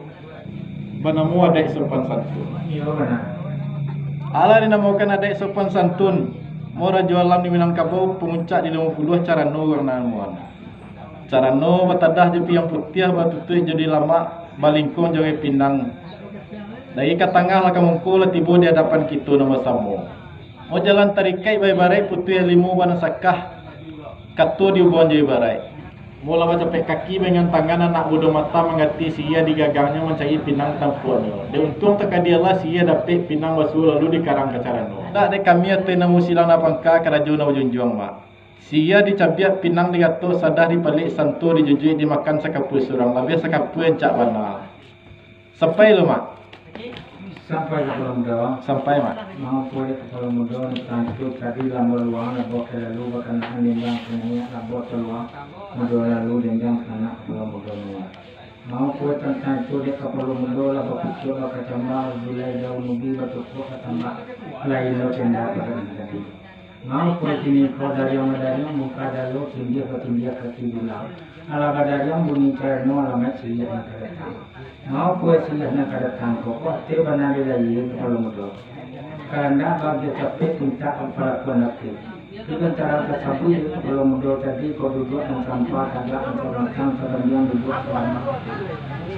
banamo adaik sopan santun. Iyo, bana. Alah dinamokan adaik sopan santun, mau rajo alam di Minangkabau, pamuncak di Limo Puluah, carano urang nan muan. Carano batadah jo piyang putiah, batutuik jo di lamak, balingkuang jo aia pinang. Dari ka tangah lah ka mungko, lah tibo di adapan kito nan basamo. Mau jalan tarikaik baibaraik, putuih limo bana sakah, kato diubuangan jo ibaraik. Mau lah bacapek kaki baingan tangan, anak budo mata manggati siriah di gagangnyo, mancari pinang tampuaknyo. Dek untuang takadialah siriah dapek pinang basuo lalu dikarang ka carano. Ndak dek kami ateh nan musilang nan pangka, karajo nan bajunjuang, Mak. Siriah dicabiak, pinang digatok, sadah dipaliak, santo dijujuik, dimakan sakapua surang, labiah sakapua rancak bana. Sampai lo, Mak? Sampai, Kapalo Mudo. Sampai, Mak. Mau pulo, Kapalo Mudo, tantu tadi lah baluang, lah bawa ka lalu, bakanaan dendang sananyak, lah bawa taluang, mudo lalu dendang sanak, Kapalo Mudo. Mau pulo tantang itu, dek Kapalo Mudo lah bapucuak, bakacambah, gulai daun ubi, batukuak, batambah, lain lo tenda pado nan tadi. Mau pulo kini ko dariang badariang, muka dalo, tindiah batindiah, kaki dulang. Alah badariang bunyi carano, alamaik siriah nan ka datang. Mau pulo siriah nan ka datang ko, kuatir bana di layie, Kapalo Mudo. Kandak bagiah capek, pintak palakuan lapeh. Di lantaran tasabuik, Kapalo Mudo tadi ko duduak nan sampah, tagak nan sabantang, sabandiang duduak salamak,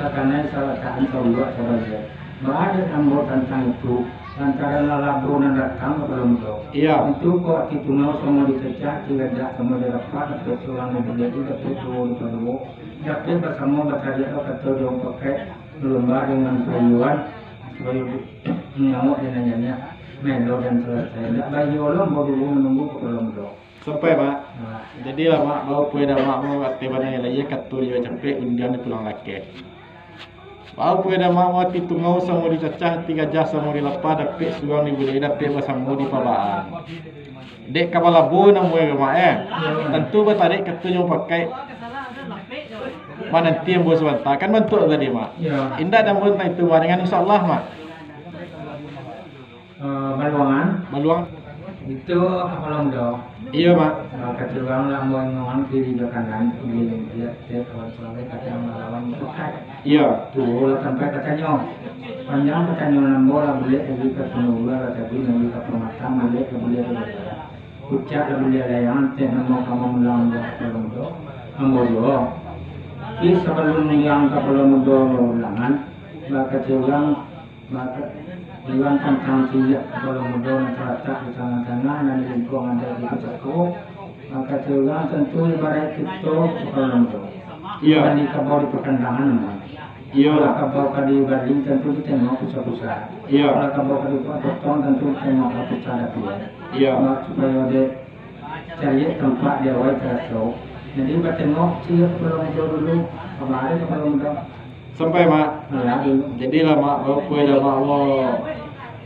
sakanai salatakan, sauluak sabagian. Baa dek ambo tantang itu, lantaran lah labo nan datang, Kapalo Mudo. Iyo. Itu ko ati tungau samo dicacah, ati gajah samo dirapak, dapek surang nan dibeli, dapek duo dipaduo, dapek basamo batariak, kato jo urang pakai, balumba dengan payuan, supayo nyawak di nan janiah, melo dan salasai. Indak baiyo lo ambo dulu manunggu, Kapalo Mudo. Sampai, Mak. Nah. Jadi lah, Mak, baa pulo dek Mak, mau ateh bana di layie, kato di capek, undiang dipulang lakeh. Baa pulo dek Mak, mau ati tungau samo dicacah, ati gajah samo dilapah, dapek surang dibulek, dapek basamo dipabaa. Dek ka balabo namuah, Mak, eh. Tantu batarik kato jo urang pakai, mananti ambo sabanta. Kan bantuak tadi, Mak. Iyo. Indak dek ambo tantang itu, Mak, dengan insyaallah, Mak. Eh, baluangan. Baluang. Itu Kapalo Mudo. Iyo, Mak. Eh, katimbang lah ambo ingongan kiri jo kanan, kiri jo kiri, tiap kawan suami kadang malawan pakai. Iyo. Tuo lah sampai katanyo. Panjang katanyo ambo lah bulek lagi ka Sumbawa, lah tadi lagi ka Pamatang, bulek lah bulek lagi. Puncak lah bulek layang, teh namo ka mamulang ambo Kapalo Mudo. Ambo juo. Di sabalun yang Kapalo Mudo ulangan, bakatimbang Maka, iwan tantang siriah Kapalo Mudo nan talatak di tangah-tangah, nan di lingkuang adaik di pusako, maka, urang tantu ibaraik kito Kapalo Mudo. Iyo. Nan di kabau di pakandangan, Mak. Iyo. Kalau kabau ka dibali, tantu ditengok pusako-pusako. Iyo. Kalau kabau ka dipotong, tantu ditengok pusako dapia. Iyo. Mak, supayo dek caliak tampak di awai taraso. Jadi, batengok siriah Kapalo Mudo dulu, kabari Kapalo Mudo. Sampai, Mak. Alah, dulu. Jadi lah, Mak, baa pulo dek Mak, Mak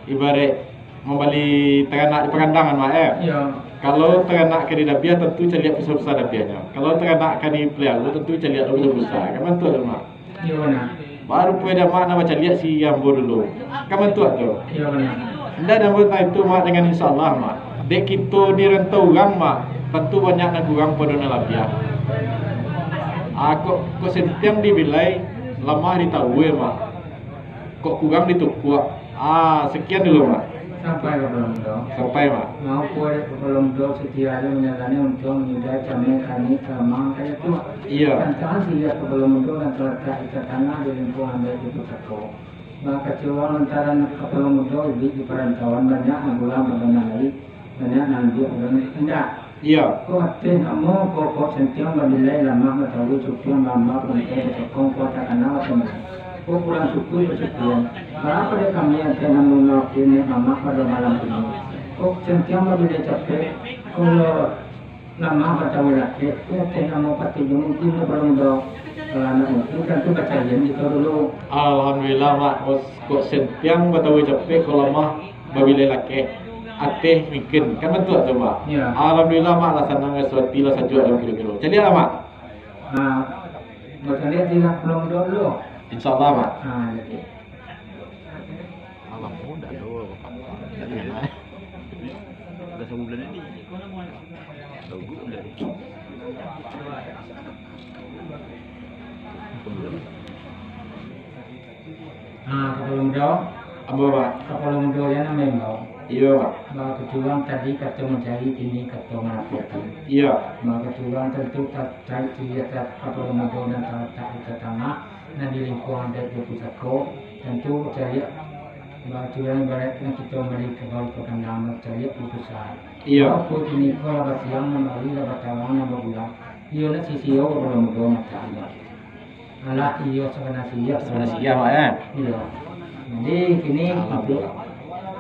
ibaraik mambali taranak di pakandangan, Mak, eh? Iyo. Kalau taranak ka didabiah, tantu caliak pusako-pusako dabiahnyo. Kalau taranak ka dipaliaro, tantu caliak lo pusako-pusako. Kan bantuak tu, Mak? Iyo, bana. Baa pulo dek Mak nan bacaliak siriah ambo dulu. Kan bantuak tu? Iyo, bana. Indak dek ambo tantang itu, Mak, dengan insyaallah, Mak. Dek kito di rantau urang, Mak, tantu banyak nan kurang pado nan labiah. Ah, kok, kok santiang dibilai, lamah ditawua, Mak. Kok kurang ditukuak. Ah, sakian dulu, Mak. Sampai Kapalo Mudo. Sampai, Mak. Mau pulo dek Kapalo Mudo, satia jo manjalani untuang, manyudahi cameh, kanik, salamang, kayak tu. Iyo. Tantang siriah Kapalo Mudo nan talatak di tatangah, di lingkuang adaik di pusako. Bakatimbang lantaran Kapalo Mudo iduik di parantauan, banyak nan pulang pado nan lain, banyak nan iduik pado nan indak. Iyo. Kok ateh namo, kok, kok santiang babilai, lamah batawua, cupiang bamba, pangkai basokong, kok takana basambilan. Kok pulang suku basukuan. Baa dek kami ateh namo, maafin nek mamak pado malam kini. Kok santiang babilai capek, kok lamah batawua lakeh, kok ateh namo patuik jo mungkin Kapalo Mudo. Kalau ndak mungkin, tantu bacaliak kito dulu. Alhamdulillah, Mak. Kok santiang batawua capek, kok lamah babilai lakeh, ateh mungkin. Kan bantuak tu, Mak? Iyo. Alhamdulillah, Mak, lah sanang raso ati, lah sajuak dalam kiro-kiro. Caliaklah, Mak. Nah, Macam ni, tinggal pulang dulu. Insyaallah, Pak. Ha, jadi. Alam muda tu, Pak. Jadi, nah. Dah sebulan ini. Tunggu dah. Ha, kapalo mudo. Ambo, Pak. Kapalo mudo jan namo imbau. Iyo, Pak. Bakacuang tadi kato mancari, kini kato manapati. Iyo. Bakacuang tantu ta-, ta-, caliak kapalo mudo nan talatak di tatangah, nan di lingkuang adaik jo pusako, tantu caliak bakacuang ibaraiknyo kito mambali kabau ka kandang, caliak putusan. Iyo. Apo kini ko lah basiang nan bari, lah batarang nan babulan. Iyo nak sisio kapalo mudo mancari. Alah, iyo, sabana siah. Sabana siah, Mak, ya? Iyo. Jadi, kini Alhamdulillah.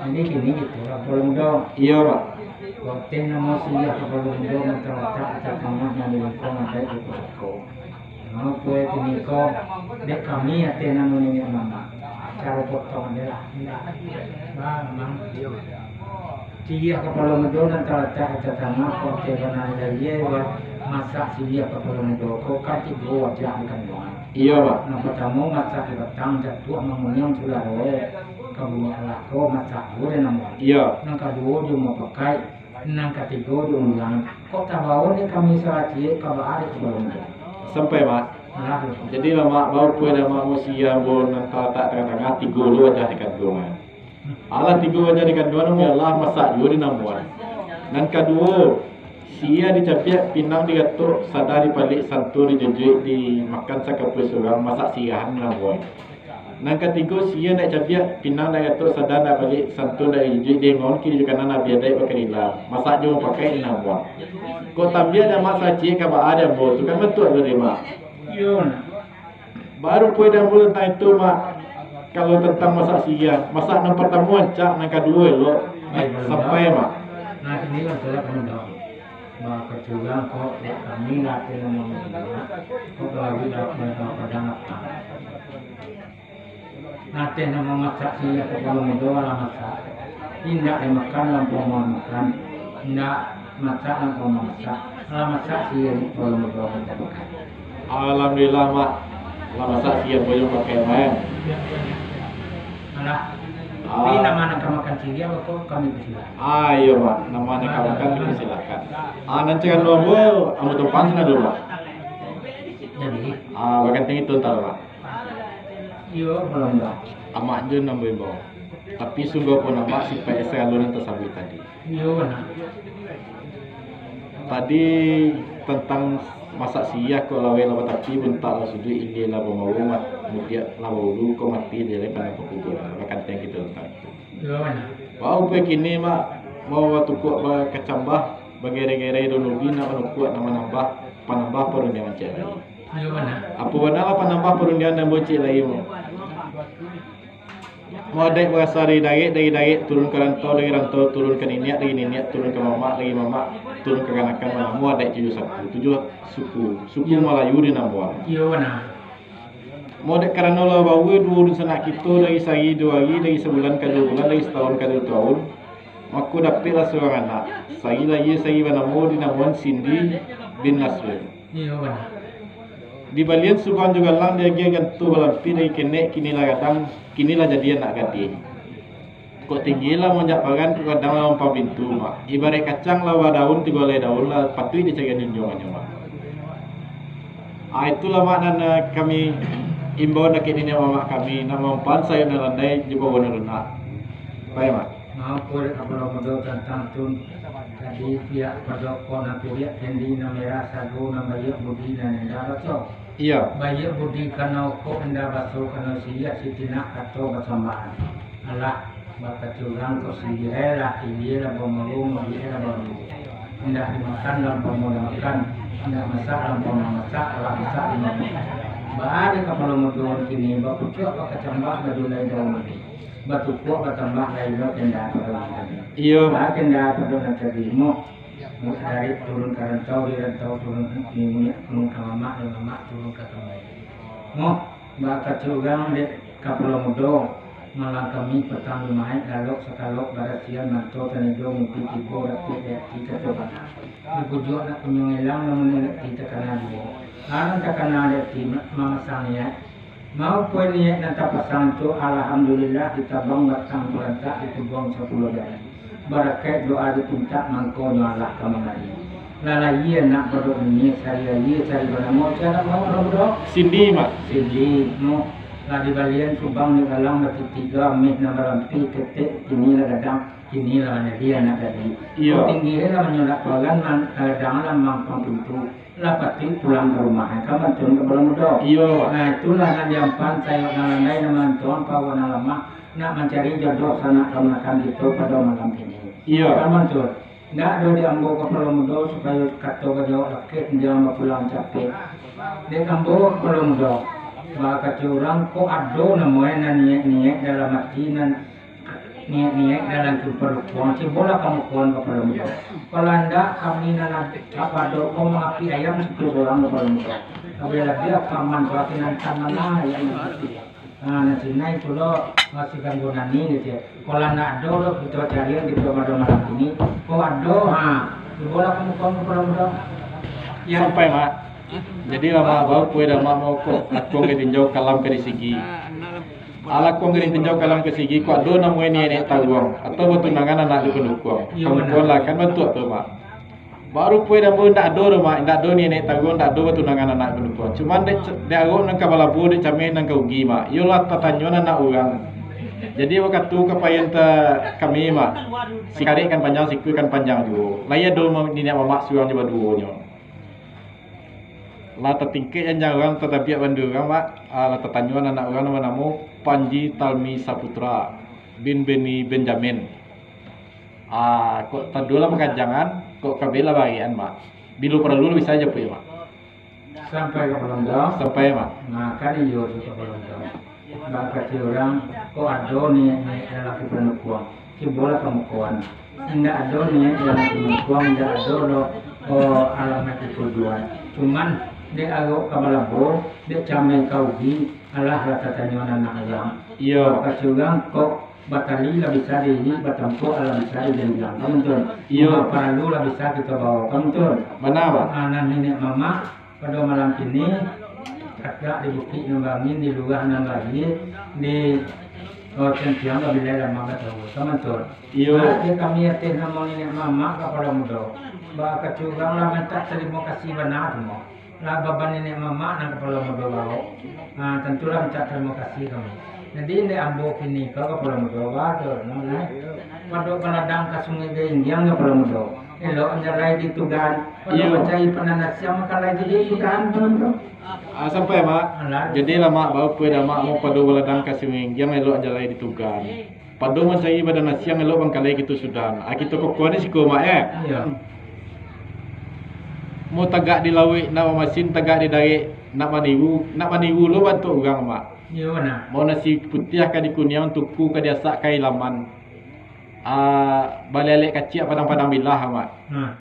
Jadi, kini gitu lah, kapalo mudo. Iyo, Mak. Kok teh namo siah kapalo mudo nan talatak di tatangah, nan di lingkuang adaik jo pusako. Mangko kini ko, dek kami ateh namo niniak mamak. Caro potong adalah. Nah, memang. Siah kapalo mudo nan talatak di tatangah, kok teh bana dari buat masak siah kapalo mudo ko kan tigo wajah di kanduangan. Iyo, Pak. Nan partamo masak di batang, jatuah manguniang sudah roe, ka bumi alah ko masak juo di namuan. Iyo. Nan kaduo di umua pakai, nan katigo di ungguan. Kok tabawo dek kami salah ciek ka baa dek kapalo mudo. Sampai, Mak. Alah. Jadi lah, Mak, baru pun dah, Mak, mo siah ambo nan talatak tangah-tangah, tigo lo wajah di kanduangan. Alah tigo wajah di kanduangan, alah masak juo di namuan. Nan kaduo, siah dicabiak, pinang digatok, sadah dipaliak, santo dijujuik, dimakan sakapua surang, masak siahan di namuan. Nan katigo, siah ndak cabiak, pinang ndak gatok, sadah ndak paliak, santo ndak dijujuik, di anggaun kiri jo kanan, abih adaik bakadila, masak jo mapakai di namuan. Kok tambiak dek Mak saciek ka baa dek ambo tu, kan batuak tu dek Mak. Iyo, nah. Baru poin dek ambo tantang itu, Mak. Kalau tantang masak siah, masak nan partamo rancak, nan kaduo elok, sampai, Mak. Nah, iko lah sudah kamu tahu. Bakacuang kok, dek kami lah, ateh namo masak, kok lagi dah pernah tahu padang apa. Nah, ateh namo masak siah kapalo mudo lah masak. Indak dimakan, lampau makan. Indak masak, lampau masak. Lah masak siah kapalo mudo lah makan. Alhamdulillah, Mak. Lah masak siah ambo pakai, Mak. Alah. Ah. Tapi namo nan ka makan siah, beko kami persilakan. Ah, iyo, Mak. Namo nan ka makan, dipersilakan. Ah, nan cando ambo, ambo tumpang sinan dulu, Mak. Jadi? Ah, bagantian itu ntar, Mak. Iyo, Mak. Amak jo nan ambo imbau. Tapi sungguahpun amak sipaik sagalo nan tasabuik tadi. Iyo, bana. Tadi tantang masak siah, kok laweh lah batapi, buntak lah suduik, ilia lah bamawo, mat-, mudiak lah baulu, kok mati di alai padang pakuburan. Bakantiang kito tantang itu. Iyo, bana. Baa kini, Mak, mau batukuak bakacambah, bagere-gere daun ubi, nak manukuak, nak manambah, panambah parundiangan ciek lai. Iyo, bana. Apo bana lah panambah parundiangan nan ambo ciek lai, Mak? Mau adaik barasa dari darek, dari darek turun ka rantau, dari rantau turun ka niniak, dari niniak turun ka mamak, dari mamak turun ka kamanakan, manamo adaik tujuah saku, tujuah suku, suku Iyo. Malayu di Nambuan. Iyo, bana. Mau dek karano lah baua duo dunsanak kito dari sahari duo hari, dari sabulan ka duo bulan, dari satahun ka duo tahun, mako dapeklah surang anak, sahari lahia, sahari banamo, dinamoan Cindy bin Nasrul. Iyo, bana. Dibalian surang jo galang, diagiah ganto balampih, dari kenek kini lah gadang, kini lah jadi anak gadih. Kok tinggi lah mamanjak paran, kok gadang lah mampang pintu, Mak. Ibaraik kacang lah badaun, tigo alai daun lah patuik dicarian junjuangannyo, Mak. Ah, itulah, Mak, nan, eh, kami imbau dakek niniak mamak kami, nak mampaan sayuik nan landai jo pabuah nan lunak. Pai, Mak. Mangko dek kapalo mudo tantang tu tadi, pihak padokok nan piriak kendi, nan merah sago, nan baiak budi, nan indak baso. Iyo. Baiak budi karano okok, indak baso karano siriah, sitinak kato basambahan. Alah, bakacurang kok siriah lah, ilia lah bamalu, mudiak lah bamalu. Indak dimakan lah umpamo dimakan, indak masak lah umpamo masak, alah masak dimakan. Baa dek kapalo mudo kini, bapucuak bakacambah, badulai daun ubi. Batukuak batambah lai lo tenda pado nan tadi. Iyo. Ba tenda pado nan tadi, mo. Mo dari turun ka rantau, di rantau turun, di muniak turun ka mamak, di mamak turun ka kamai. Mo, bakacurang dek kapalo mudo. Malam Kamih patang Jumaik, lalok sakalok barasian, manto tanido mimpi tibo, rapek di ati kato bana. Dibujuak nak kunyuang ilang, namun di ati takana juo. Larang takana di ati ma-, mamasang niaik. Maupuai niaik nan tapasang tu, alhamdulillah, ditabang batang parantak, ditubuang sapuluah jari. Barakaik doa dipintak, mangkonyo alah ka mangari. Lah lahia nak badok niniak, sari lahia, sari banamo, sia nak mawak lah budak? Sindi, Mak. Sindi, no. Lah dibalian subang di dalam batitik, ameh nan barampih, ketek, kini lah gadang, kini lah manjadi anak gadih. Iyo. Tinggi lah manyulak palan, nan gadang lah mampang pintu. Lah patuik pulang ka rumah, kan mantun kapalo mudo? Iyo. Nah, itulah nan diampan sayok nan landai, nan mantuang paruah nan lamak, nak mancari jodoh sanak kamanakan kito pado malam kini. Iyo. Kan mantun. Ndak ado di ambo kapalo mudo supayo kato bajawok lakeh, jan bapulang capek. Dek ambo kapalo mudo, bakato urang, kok ado namonyo nan niaik-niaik dalam ati, nan niaik-niaik dalam kimpal lukuang, cubolah kamukoan kapalo mudo. Kalau indak, kami nan ado kapado ko mangapik ayam situ surang kapalo mudo. Labiah-labiah paman tu ati nan tanah lah ayam nan mati. Ha, nan sinai tu lo masih ganggu nani gitu. Kalau ndak ado lo kito carian di pado malam kini. Kok ado, ha, cubolah kamukoan kapalo mudo. Sampai, Mak. Jadi lah, Mak, baupuai dah, Mak, mokok. Lakuang ka ditinjau, kalam ka disigi. Alakuang ka ditinjau, kalam ka disigi, kok ado namonyo niaik-niaik taruang, atau batunangan anak di pandukuang. Iyo, bana. Kamukoan lah, kan bantuak tu, Mak. Baupuai dah, Mak, indak ado doh, Mak, indak ado niaik-niaik taruang, indak ado batunangan anak di pandukuang. Cuman dek, dek arok nan ka balabo, dek cameh nan ka rugi, Mak. Iyolah tatanyo anak urang. Jadi, bakato kapaian ta-, kami, Mak. Sikarek kan panjang, siku kan panjang juo. Lai ado ma-, niniak mamak surang jo baduonyo. Lah tatingkek janjang urang, tatabiak bando urang, Mak. Ah, lah tatanyo anak urang nan banamo Panji Talmi Saputra bin Beni Benjamin. Ah, kok taduo lah bakajangan, kok kabek lah barian, Mak. Bilo paralu lah bisa japuik, Mak. Sampai kapalo mudo? Sampai, Mak. Nah, kan iyo tu kapalo mudo. Bakato urang, kok ado niaik-niaik dalam kimpal lukuang, cubolah kamukoan. Indak ado niaik dalam kimpal lukuang, indak ado lo, oh, alamaik itu juo. Cuman, dek arok ka balabo, dek cameh ka rugi, alah lah tatanyo anak urang. Iyo. Bakato urang, kok batali lah bisa diilik, batampuak lah bisa dijanjang. Kan mantun. Iyo. Paralu lah bisa kito bawa. Kan mantun. Bana, Mak. Ah, nan niniak mamak, pado malam kini, tagak di bukik nan bangin, di lurah nan lahia, di, oh, tiang-tiang babilai lamak batawa. Kan mantun. Iyo. Nah, dek kami ateh namo niniak mamak kapalo mudo, bakato urang lah mintak tarimo kasih bana tu, Mak. Lah baban niniak mamak nan kapalo mudo baok. Nah, tantulah mintak tarimo kasih kami. Jadi, dek ambo kini ko kapalo mudo ba tu, nah, pado baladang ka Sungai Garinggiang kapalo mudo. Elok jalai ditugan. Pado Iyo. mancari panan nasiang makan lai di tugan, kapalo mudo. Ah, sampai, Mak. Alah. Jadi lah, Mak, baupuai dah, Mak, mau pado baladang ka Sungai Garinggiang, elok jalai ditugan. Pado mancari badan nasiang, elok bangkalai kito sudan. Ah, kito kokoan ni siko, Mak, eh? Iyo. Mau tagak di lauik, nak mamasin, tagak di darek, nak maniru, nak maniru lo bantuak urang, Mak. Iyo, bana. Mau nasi putiah ka dikuniang, tuku ka diasak, ka ilaman. Ah, baliak-liak kaciak, padang-padang bilah, Mak. Nah.